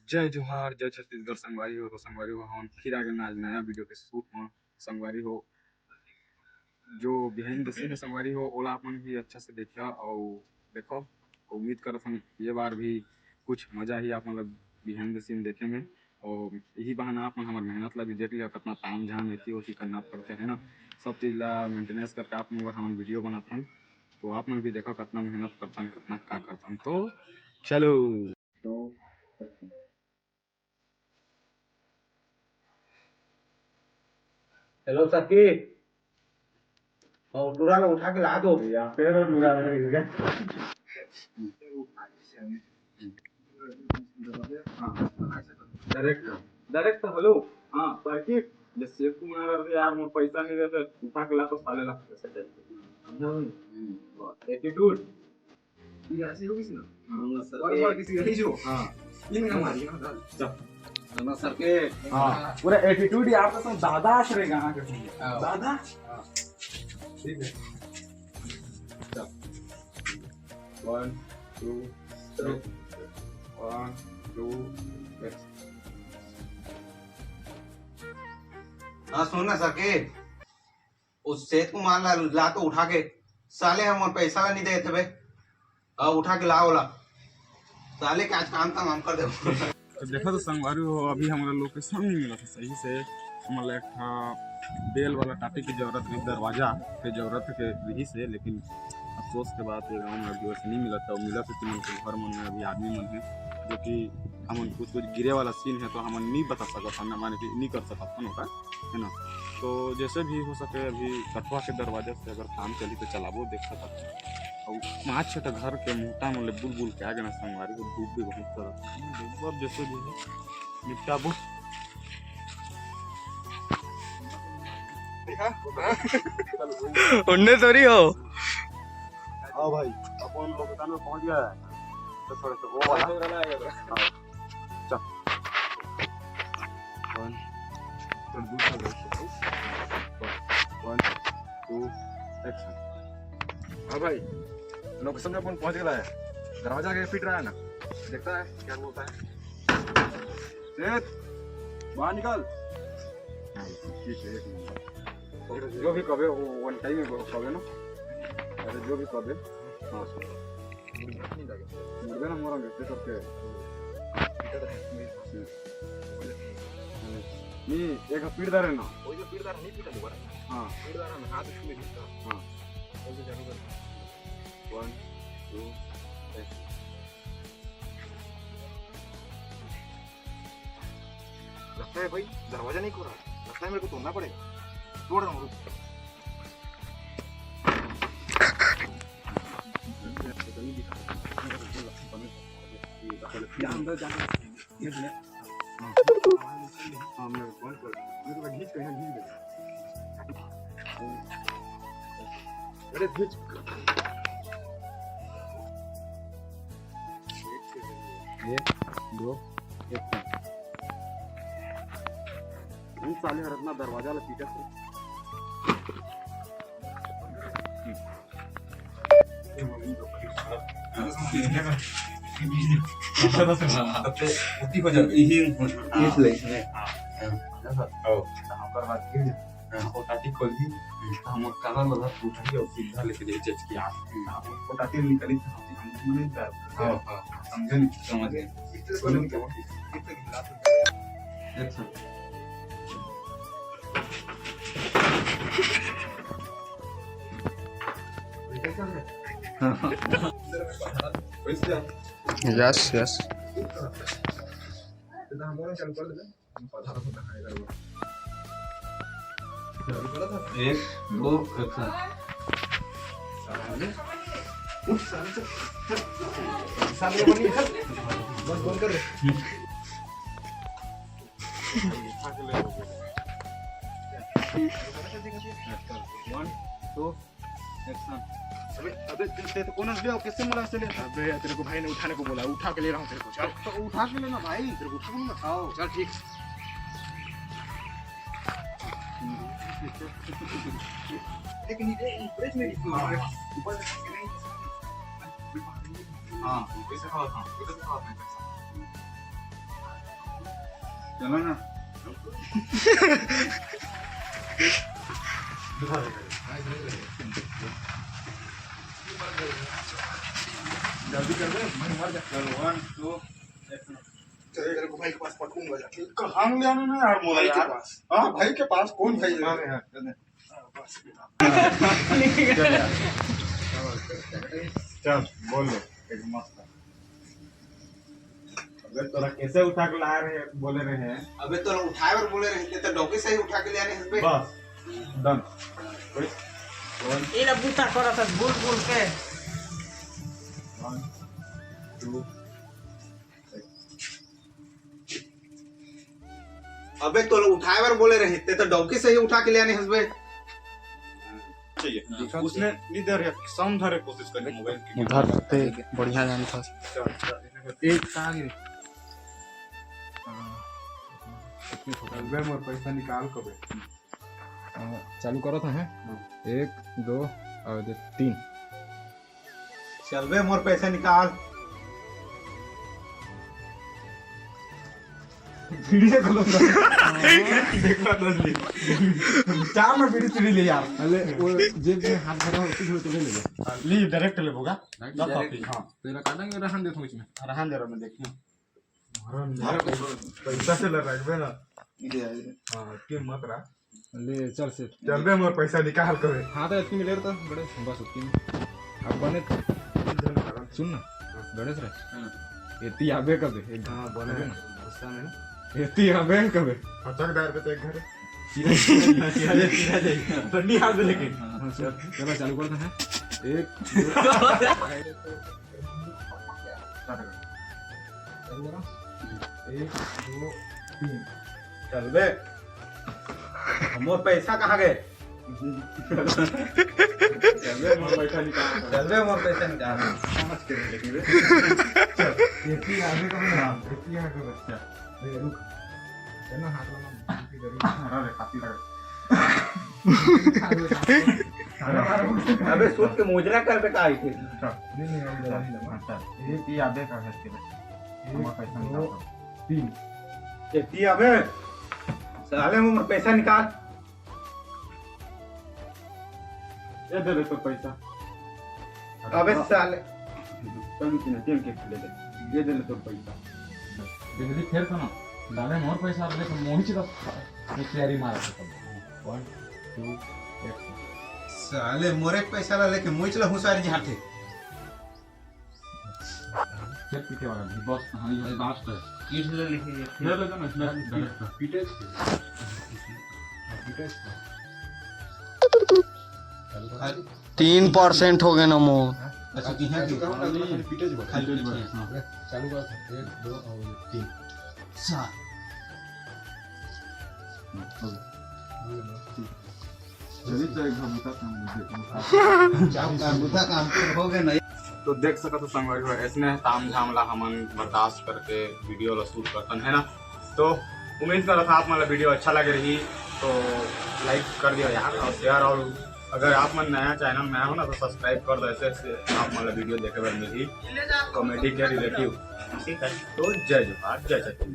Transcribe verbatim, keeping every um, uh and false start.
जय जोहार, जय छत्तीसगढ़ संगवारी हो। तो संगवारी हो, हमन फिर आ गेन आज नया वीडियो के शूट में। संगवारी हो, जो behind the scene है संगवारी हो, ओला आप मन भी अच्छा से देखा और देखो। उम्मीद करत हन ये बार भी कुछ मजा ही आप मन ला behind the scene देखे में। और यही बहाना आप मन हमर मेहनत ला भी देख लिया, कितना ताम झाम एती ओती करना पड़थे, है ना। सब चीज ला maintenance करके आप मन बर हमन वीडियो बनाथन। तो आप मन भी देखो कितना मेहनत करथन, कितना का करथन। तो चलो। हेलो सखी, वो टूरा ला उठा के ला दो। या फिर टूरा ला गिर गया। डायरेक्ट, डायरेक्ट तो हेलो। हाँ, सखी, ये सेठ कुमार आ रहे यार, मोर पैसा नहीं देते, उठा के ला तो साले ला। एटीट्यूड। ये ऐसी होगी सी ना? हाँ, सर। और, और किसी यही जो? हाँ। इनका मारिए, हाँ, डाल। चल। ना सर के। हाँ, पूरा एटीट्यूड यहाँ पे तो दादा आश्रय गाना के सुनिए। हाँ। दादा? हाँ। ठीक है। चल। One, two, three। One, two, three। हाँ, सुन ना सर के। उस सेठ कुमार ला, ला तो उठा के, साले हमर पैसा ला नहीं देत हवे। अब उठा के ला ओला, साले के आज काम तमाम कर देबो। तो देखा तो संगवारी हो, अभी हमारा लोकेशन नहीं मिला था सही से। हमारा एक ठा बेल वाला टाटी की जरूरत है, दरवाजा के जरूरत के रही से, लेकिन अफसोस के बात ये गाँव में अभी वैसे नहीं मिला था। मिला तो तुम लोग के घर मन में अभी आदमी मन है, जो कि हमन कुछ कुछ गिरे वाला सीन है, तो हमन नहीं बता सकत हन, माने कि नहीं कर सकत हन ओकर, है ना। तो जैसे भी हो सके अभी कठवा के दरवाजा से अगर काम चली तो चलाबो, देख सकत हन। और पाँच छः ठो घर के मुहटा में ले बुलबुल के आगे ना संगवारी को धूप भी बहुत करत है। एक बार जैसे भी हो निपटाबो। देखा? उन्ने थोड़ी हो। हाँ भाई, अपन लोग दुकान में पहुंच गया है। तो थोड़ा सा वो वाला। हाँ। चल। One, चल, दूसरा भाई। One, two, action। हाँ भाई, लोकेशन पे अपन पहुंच गया है। दरवाजा के पीट रहा है ना, देखता है क्या बोलता है। सेठ, बाहर निकल। हाँ, ठीक है, एक नंबर। जो भी कबे, वो वन टाइम में कबे ना। अरे, जो भी कबे। हाँ, सर। मुर्गा ना मोरा गए, करके। नहीं, एक पीट दारे ना। वही जो पीट दारे नहीं पीटा दोबारा। हाँ। पीट दारे ना, हाथ छू ले पीटा। हाँ। वो तो चालू कर। One, two, three। लगता है भाई, दरवाजा नहीं खोल रहा है। लगता है मेरे को तोड़ना पड़ेगा। तोड़ रहा हूँ, रुक। अंदर जाके हाँ, मेरे को बंद कर। मेरे को खींच के यहाँ खींच दे। अरे, खींच। एक, दो, एक। हम साले हर अपना दरवाजा ला पीटा से। हाँ। वो टाटी खोल दी, तो हम काला लगा उठा के और सीधा लेके जाए चच की आँख। हाँ, वो टाटी निकली तो हम, हम नहीं डर। हाँ, हाँ। समझे नहीं? समझ गए। अच्छा। Yes, yes. एक, दो, action। बस बंद कर दे। One, two, action। अबे, अबे, ते, ते तो कौन हंस गया? कैसे मुला से ले? अबे, तेरे को भाई ने उठाने को बोला, उठा के ले रहा हूँ तेरे को। चल। तो उठा के लेना भाई। तेरे को उठा के नहीं बताओ। चल, ठीक। एक नीचे ऊपर में ऊपर। हाँ, वैसे खाओ, हाँ, वैसे खाओ, हाँ। चलो ना। जल्दी कर दे, मैं मर जा। चलो, वन, टू, एक्शन। चल, तेरे को भाई के पास पटकूंगा जाके। कहाँ ले आने में यार, मोला भाई के यार। पास। हाँ, भाई के पास। कौन भाई है? हाँ, यार, चल। हाँ, बस। चल यार। चल, बोल ले, एक मस्त। अबे तोरा कैसे उठा के ला रहे, बोले रहे हैं? अबे तोला उठाए बर बोले रहे, ते तो डौकी से ही उठा के ले आने हस बे। बस, डन। ये ला बूता करत हस, बुल बुल के। वन, टू। अबे तोला उठाए बर बोले रहे, ते तो डौकी से ही उठा के ले आने हस बे। चाहिए। हाँ। उसने नहीं दे रहे, समझा रहे कोशिश करने मोबाइल की। उधर ते बढ़िया जानता। चल, चल, इन्हें कर। एक कहाँ गिरे? हाँ। अबे मोर पैसा निकाल कबे। हाँ, चालू करो तो है। हाँ। एक, दो और दे, तीन। चल बे, मोर पैसा निकाल। बीड़ी से खोलो। देखना तो नहीं। चार ना बीड़ी चुरी ले यार। अरे, वो जेब में हाथ भरा हो, कुछ हो तो ले ले। ली, डायरेक्ट ले होगा। डायरेक्ट। हाँ। तेरा काटेंगे, रहन दे थोड़ी इसमें। रहन दे रहा, मैं देखूँ। पैसा से लड़ाई ना। ये, ये। हाँ, के मत रहा। ले, चल से। चल बे, मोर पैसा निकाल कबे। हाँ, तो इतनी मिले तो बड़े, बस उतनी में। अब बने। सुन ना, गणेश रे। हाँ। एती आबे कबे, एक हाँ, बने। अबे ना। गुस्सा में ना। एती आबे कबे। फटक डाल के तो एक घर। सीधा, सीधा, सीधा, सीधा, सीधा। डंडी हाथ में लेके। हाँ, चल। चलो, चालू करते हैं। एक, दो। एक, दो, तीन। चल बे। मोर पैसा कहाँ गए? चल बे, मोर पैसा निकाल। चल बे, मोर पैसा निकाल। समझ के नहीं लेकिन बे। चल, ये पी आगे का ना, ये पी आगे बस। चल। ए, रुक। चल ना, हाथ लगा, हाथ लगा। अरे, काफी लगा। अबे, सूत के मोजरा कर बे, का आई थे? नहीं, नहीं, अभी दवाई लगा। हाँ, चल। ये पी आगे का है, इसके बाद। एक, मोर पैसा दो, निकाल। तीन। ए, पी आबे। साले, मोर पैसा निकाल। ये दे दे तो पैसा। अबे साले। कम की ना, तेल के ले दे। ये दे ले तो पैसा। बिजली फेर सुनो। साले मोर पैसा दे तो मोहित का तैयारी मारा था। वन, टू, एक्शन। साले मोरे पैसा ला लेके मोहित ला हुसारी झाटे। फिर पीछे वाला भी बस, हाँ, ये लास्ट है। ये ले ले, ये ले ले ना, इसमें डायरेक्ट पीटे इसके। हाँ, पीटे इसको। खाली तीन परसेंट हो गए ना मोर। अच्छा, कि यहाँ की? खाली पीटे जी, खाली पीटे जी, हाँ। चालू करो, एक, दो और तीन। चार। चलिए, तो एक घंटा काम दे दो। काम, काम, बुता काम तो हो गए नहीं। तो देख सकत हो संगवारी हो, ऐसने ताम झाम ला हमन बर्दाश्त करके वीडियो ला शूट करतन, है ना। तो उम्मीद करत आप मन ला वीडियो अच्छा लगे रही तो लाइक कर दियो यार, और शेयर, और अगर आप मन नया चैनल में आए हो ना तो सब्सक्राइब कर दो, ऐसे ऐसे आप मन ला वीडियो देखे बर मिलही कॉमेडी के रिलेटिव। ठीक है, तो जय जोहार, जय छत्तीसगढ़।